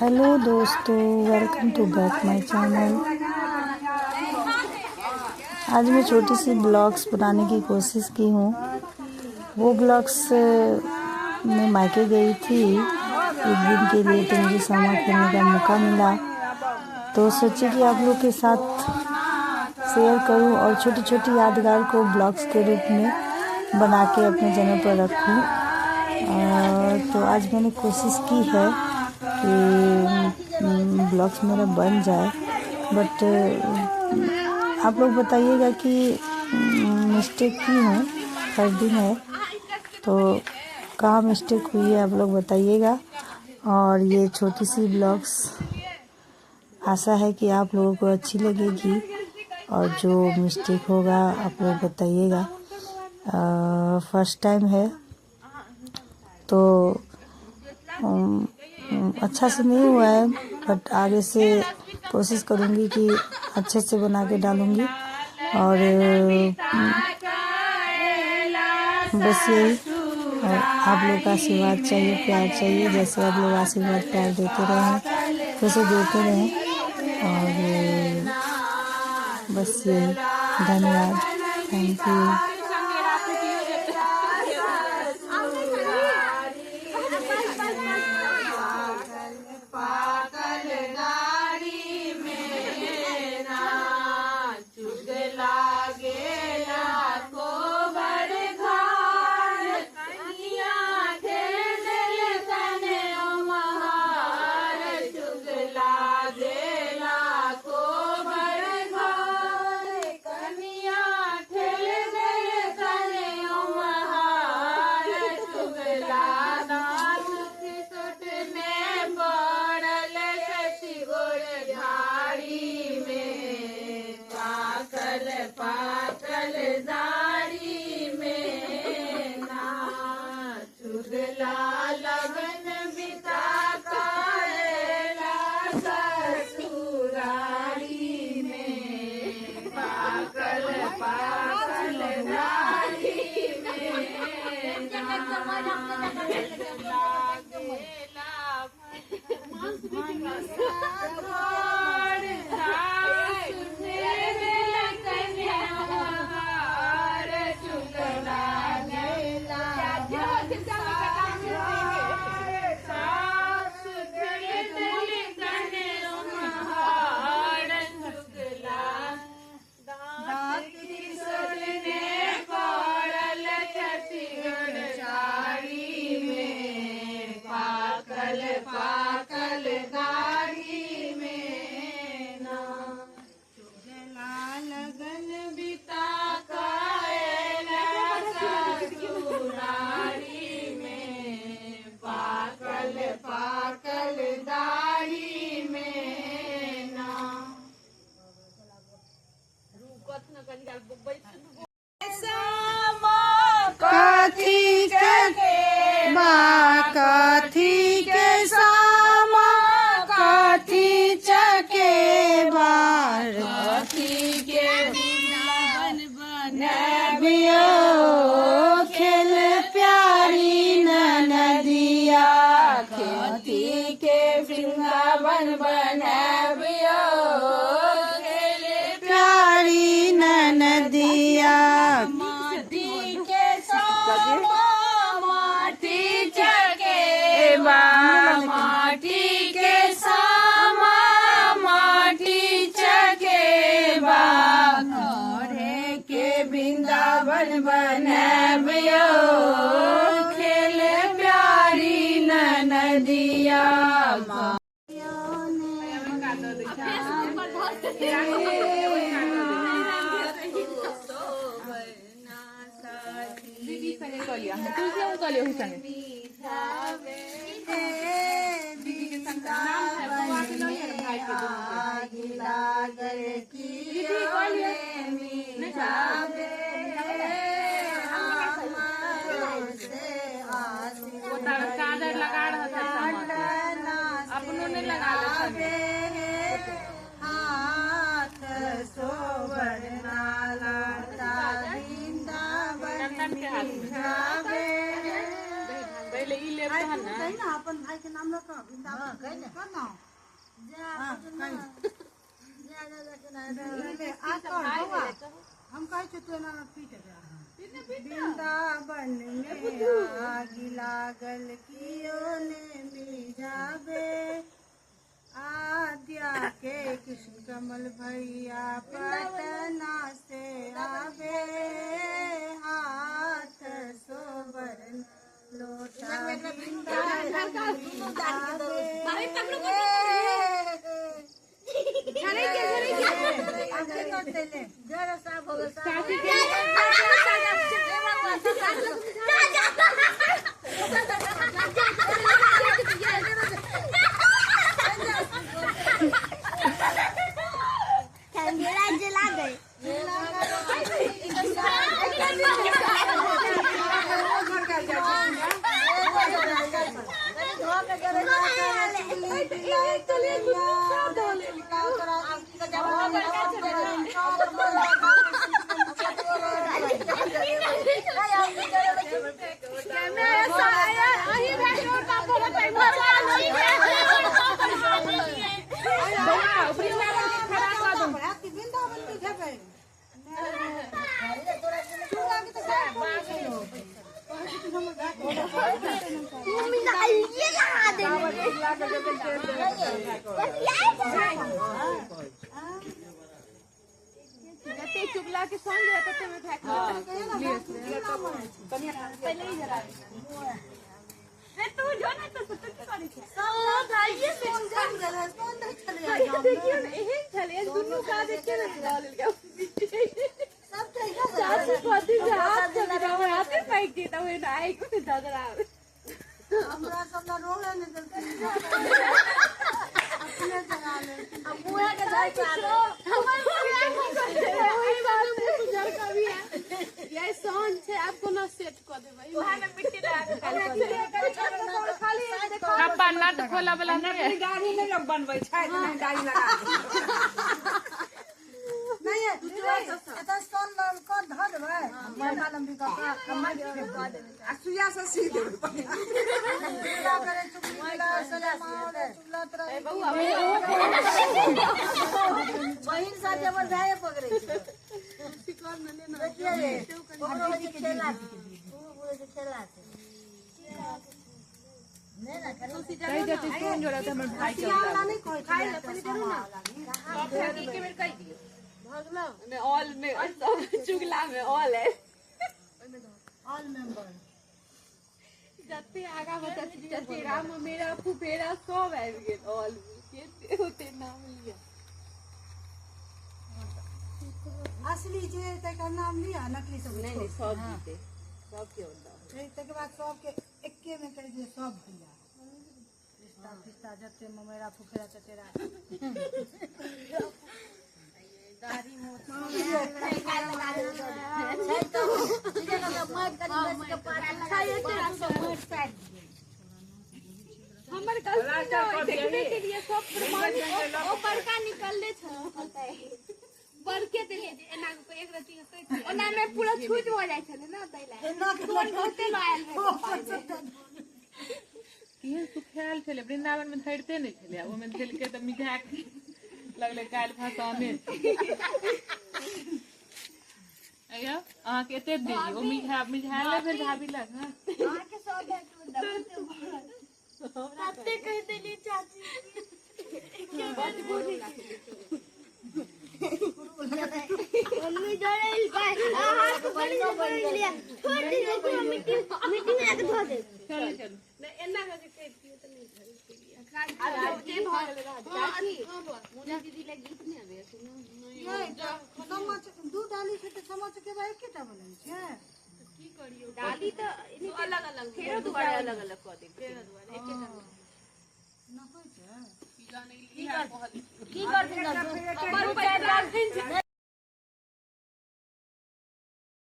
Hello दोस्तों, welcome to back my channel. आज मैं छोटी सी ब्लॉग्स बनाने की कोशिश की हूँ। वो ब्लॉग्स मैं मायके गई थी एक दिन के लिए, तो मुझे सामा खेलने का मौका मिला, तो सोची कि आप लोग के साथ शेयर करूँ और छोटी छोटी यादगार को ब्लॉग्स के रूप में बना के अपने चैनल पर रखूँ। तो आज मैंने कोशिश की है कि ब्लॉग्स मेरा बन जाए, बट आप लोग बताइएगा कि मिस्टेक की हूँ, फर्स्ट दिन है तो कहाँ मिस्टेक हुई है आप लोग बताइएगा। और ये छोटी सी ब्लॉग्स आशा है कि आप लोगों को अच्छी लगेगी, और जो मिस्टेक होगा आप लोग बताइएगा। फर्स्ट टाइम है तो अच्छा से नहीं हुआ है, बट आगे से कोशिश करूँगी कि अच्छे से बना के डालूँगी। और बस यही, और आप लोग का आशीर्वाद चाहिए, प्यार चाहिए, जैसे आप लोग आशीर्वाद प्यार देते रहे वैसे देते रहें। और बस यही, धन्यवाद, thank you. कथी के माँ कथी के सामा कथी चके बार कथी के बनबियो खेल प्यारी नदिया कथी के वृंदावन बनबियो खेल प्यारी नदिया माटी के सामा माटी चकेबा करे के वृंदावन बनबियो खेल प्यारी नदिया। दीदी संगे चादर लगा रहा था, अपनों ने लगा ले। चंदन के हाथ में पहले ई लेब तहन ना। अपन भाई के नाम। नाम लऽ कऽ वृंदावन कह ना। हाँ, कहि। आ कर बौआ, हम कहै छियौ तू एना पीट जा। वृंदावन में आगि लागल कियो ने मिझाबे, आद्या के कृष्ण कमल भैया पटना से आवे, हाथ सोबरन लोटा वृंदावन मिझाबे। अब के करतै ले? जला गए। वृंदावन में जेबै। ये लगा दे। जते चुगला के संग है तते में फेंक पहले ही जरा रे तू जो ना तो तू की करै छै सब भाइये सोन जाम गेलै, सोन दै छलै। देखियो ने एहन छलै दुनू का देखे ने लऽ लेलकै। सब तहिया चाची पति से हाथ से हमर हाथे फेंक दिए तब एना आइ को झगड़ा। हमरा सब ला रोले ने देलखिन, अपने जरा लेलखिन। अब मुँह के झाड़ के ओहि बात में झड़का भी है। ये सोन छै आब कोनो सेट क देबै ओहा में मिट्टी लगा के काल कर देबै। खाली पापा नट खोला वाला नहीं है। गाड़ी नहीं लोग बनबै छै, नहि गाड़ी लगा नहीं एतऽ सोन लऽ कऽ धऽ देबै, लम्बा लम्बी कऽ कऽ आ सुइया से सी देबै। चुगला करे चुगली मिला सलाम चुगला तोरा। बहिन साथे हमर भाइये पकड़ै छै। देखिए रे, ओकरो होइ छै खेला, उ बोलै छै खेला छै। नहि ने करू। कहि देतै सोन जोड़ा तऽ हमर भाई के। वाला नहि कहै छै। सब एक बेर कहि दियौ में ऑल में सब चुगला में ऑल है। ऑल मेंबर जते आगा बच्चा चचेरा ममेरा फुफेरा सब आबि गेल ऑल के ओते नाम लिअ। असली जे तकर नाम लिअ, नकली सब नहीं नहीं सब जीते सबके होता। तकर बाद सबके एके में कहि दियौ सब भैया रिश्ता फिस्ता जते ममेरा फुफेरा चचेरा। छै तऽ ठीके कहलकै, माटि कनि बेसी के पानि लगा दे। हमर गलती न होय देखने के लिए सब प्रमाण ओ बड़का निकलले छौ बड़के देलिए जे एना के एक रत्ती के कटि ओना में पूरा छूट हो जाइ छलै ना तै ला एना के सोन बहुते लायल रहै। केहन सुखायल छलै वृंदावन में, धरिते नहि छलै। ओहिमे देलकै तऽ मिझा के लगलै काल्हि फसाने छै। अय्या अहाँके एते देली ओ मिझा मिझायले भेल भाभी लग। हँ कते कहि देलिए चाची। मम्मी डरे हाथ बनी बनी लिया छोड़ दी, देखियो मिट्टी मिट्टी में जाके धो दे। चलू चलू। नहि एना के कहि दियौ तऽ नहि धरै छलियै। आब जे भऽ गेलै रहत चाची मुना दीदी लए गीत नहि आबैया सुनू। नहि सामा दू डाली छै तऽ सामा चकेबा एकेटा बनै छै। की करियौ डाली तऽ अलग अलग फेरो दुबारा अलग अलग कऽ देब फेरो दुबारा एकेटा नहि होइ छै। की जाने इएह कहल। की करथिन? हमर पैर डालथिन।